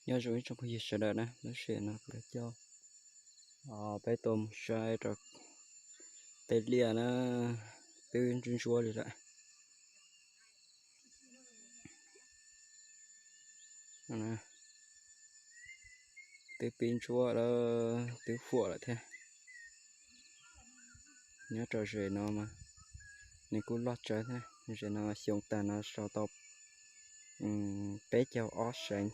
Nyob zoo ib tsoom phooj ywg sawv daws na, lub sij hawm no kuv yuav coj peb tuaj mus saib rau tej liaj na, twb ntsuab ntsuab li lawm. Twb pib ntsuab lawm, twb huam lawm thiab. Nyob rau zem no mas nws kuj loj tsawv thiab, zem no xyoo tag no sau tau peb caug ob seev.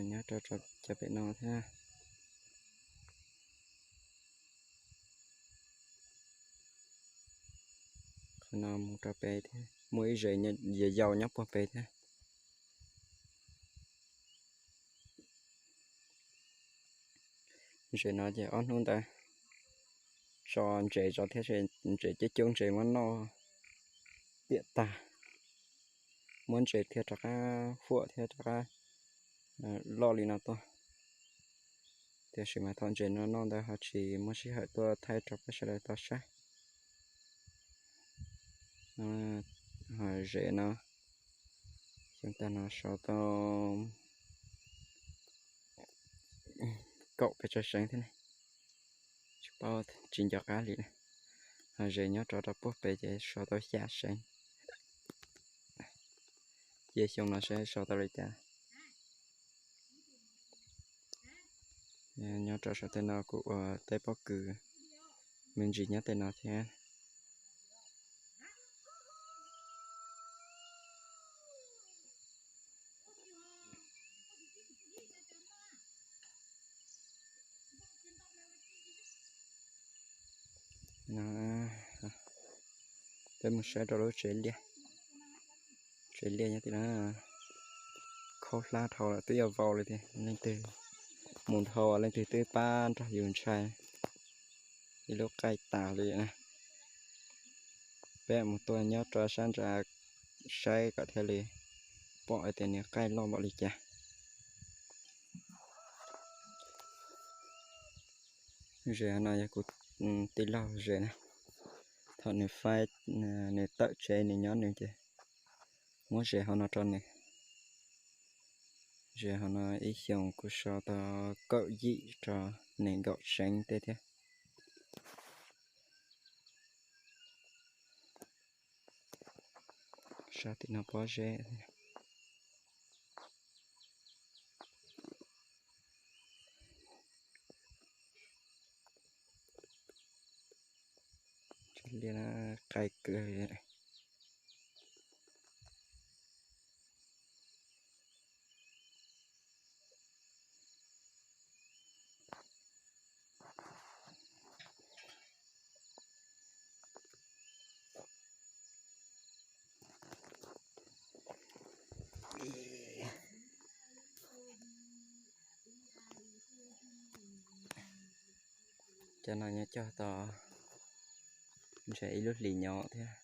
Nyob rau cov pem no thiab. Qhov no mus rau pem thiab, muaj ib zem yau yau nyob puag pem thiab. Zem no ces ob hnub ntawd tso ntses zov thiab, ntses coob coob ntses muab noj piam tag, muab ntses thiaj rov qab huam thiab rov qab loj li no tuaj. Tiam sis mas thaum ntses no noj ntawd ho tsis muaj sij hawm tuaj thaij rau peb sawv daws tau saib. Ho zem no xyoo tag no sau tau kaum pes tsawg seev thiab ne, tsis paub, tsis nco qab li. Ho zem nyob rov rau puag pem ces sau tau xya seev. Cia xyoo no saib sau tau li cas. Nyob rau saum tej no kuj ua tej pob kws me ntsis nyob tej no thiab. Peb mus saib rau lub tsev liaj, tsev liaj nyob tim no, khaub hlab dhau lawm twb yuav vau li tiag. Leej twg mus dhau leej twg twb pab nrog yus ntshai ib lub qaij tas li na. Peb mus tuaj nyob rau sab ntsa saib kom thiaj li pom hais tias nws qaij loj npaum li cas. Zem no yog kuv tij laug zem na, thaum nws faib, nws tawm tsev nws nyob nws ces muab zem hauv no rau nws. Zem hauv no ib xyoos kuj sau tau kaum yim rau nees nkaum seev tej thiab. Sab tim no pob zeb. Liaj qaij kawg li. Cov no nyob cog tau ntshe ib lub hlis nyob thiab.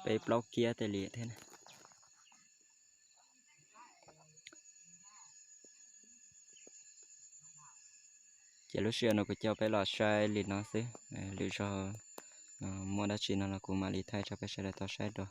Peb plaub kiab tej li thiab. Ces lub sij hawm no kuv coj peb los saib li no xwb, lwm zaug muaj dab tsi no los kuv mam li thaij rau peb sawv daws tau saib dua.